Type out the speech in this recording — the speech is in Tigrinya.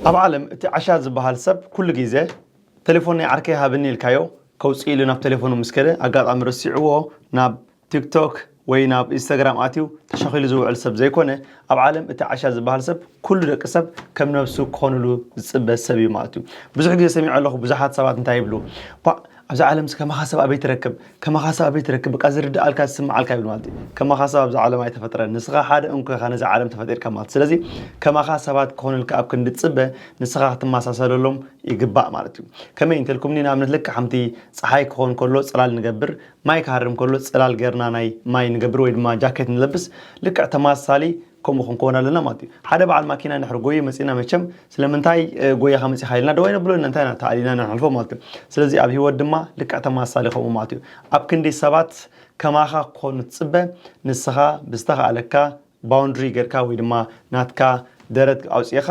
ኣብ ዓለም እቲ ዓሻ ዝበሃል ሰብ ኩሉ ግዜ ቴሌፎን ናይ ዓርከይ ሃብኒ ኢልካዮ ከውፅእ ኢሉ ናብ ቴሌፎኑ ምስ ከደ ኣጋጣሚ ረሲዕዎ ናብ ቲክቶክ ወይ ናብ ኢንስታግራም ኣትዩ ተሸኺሉ ዝውዕል ሰብ ዘይኮነ፣ ኣብ ዓለም እቲ ዓሻ ዝበሃል ሰብ ኩሉ ደቂ ሰብ ከም ነብሱ ክኾንሉ ዝፅበ ሰብ እዩ ማለት እዩ። ብዙሕ ግዜ ሰሚዐ ኣለኹ፣ ብዙሓት ሰባት እንታይ ይብሉ፣ ባ ኣብዚ ዓለም ከማኻ ሰብ ኣበይ ትረክብ፣ ከማኻ ሰብ ኣበይ ትረክብ፣ በቃ ዝርድኣልካ ዝስምዓልካ ይብል ማለት እዩ። ከማኻ ሰብ ኣብዚ ዓለም ኣይተፈጥረን፣ ንስኻ ሓደ እንኮ ኢኻ ነዚ ዓለም ተፈጢርካ ማለት። ስለዚ ከማኻ ሰባት ክኾኑልካ ኣብ ክንዲ ትፅበ፣ ንስኻ ክትመሳሰለሎም ይግባእ ማለት እዩ። ከመይ እንተልኩምኒ፣ ንኣብነት ልክዕ ከምቲ ፀሓይ ክኾን ከሎ ፅላል ንገብር፣ ማይ ክሃርም ከሎ ፅላል ገርና ናይ ማይ ንገብር ወይ ድማ ጃኬት ንለብስ፣ ልክዕ ተመሳሳሊ ከምኡ ክንከውን ኣለና ማለት እዩ። ሓደ በዓል ማኪና እንድሕር ጎዩ መፂና መቸም ስለምንታይ ጎያኻ መፂኻ ኢልና ደው ኣይነብሎ፣ እንታይ ኢና ተኣሊና ንሓልፎ ማለት እዩ። ስለዚ ኣብ ህይወት ድማ ልክዕ ተመሳሳሊ ከምኡ ማለት እዩ። ኣብ ክንዲ ሰባት ከማኻ ክኾኑ ትፅበ፣ ንስኻ ብዝተኻእለካ ባውንድሪ ጌርካ ወይ ድማ ናትካ ደረት ኣውፂእኻ